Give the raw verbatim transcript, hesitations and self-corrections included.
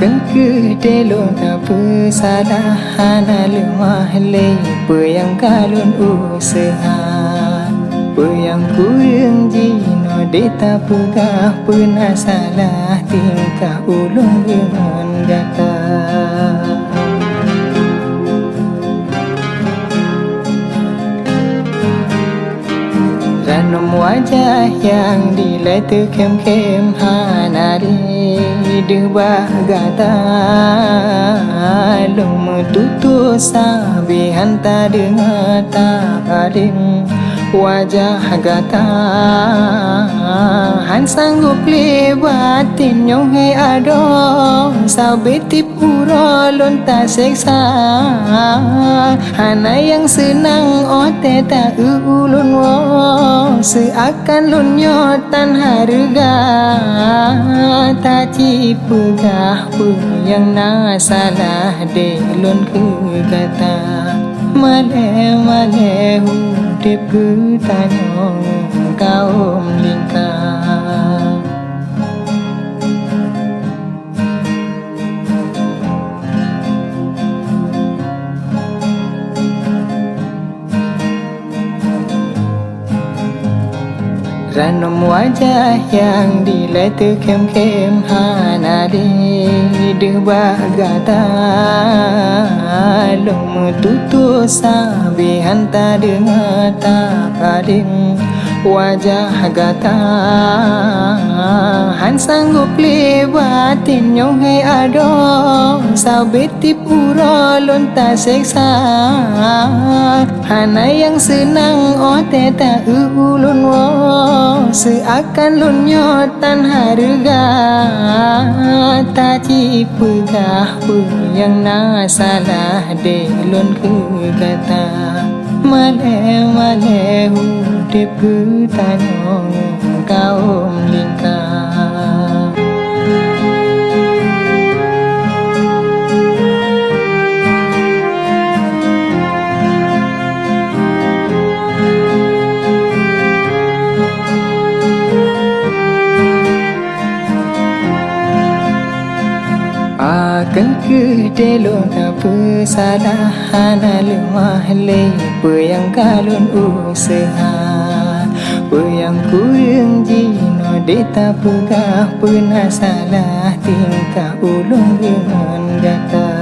Kheun kheueh deh lôn tapeusalah, hana leumah lé peue nyang ka lôn useuha. Peue nyang kureueng jinoe deh tapeugah, peue na salah tingkah ulôn deungon gata. Ranom wajah nyang dilée teukhém-khém hana lé deuh bak gata. Lôn meututoe sabé han tadeungoe tapaleng wajah gata. Han sanggob lé baten nyoe hai adoe, sabé tiep uroe lôn taseksa. Hana nyang seunang óh tée ta-eu ulôn woe, seuakan lôn nyoe tan hareuga. Taci peugah peue nyang na salah deh lôn keu gata. Malée-malée udeb geutanyoe kawom lingka. Ranom wajah nyang dilée teukhém-khém hana lé deuh bak gata. Lôn meututoe sabé han tadeungoe tapaleng wajah gata. Han sanggob lé baten nyoe hai adoe, sabé tiep uroe lôn taseksa. Hana nyang seunang óh tée ta-eu ulôn woe, seuakan lôn nyoe tan hareuga. Taci peugah peue nyang na salah deh lôn keu gata. Malée-malée udeb geutanyoe kawom lingka. Pakon kheueh deh lôn tapeusalah, hana leumah lé peue nyang ka lôn useuha. Peue nyang kureueng jinoe deh tapeugah, peue na salah tingkah ulôn deungon gata.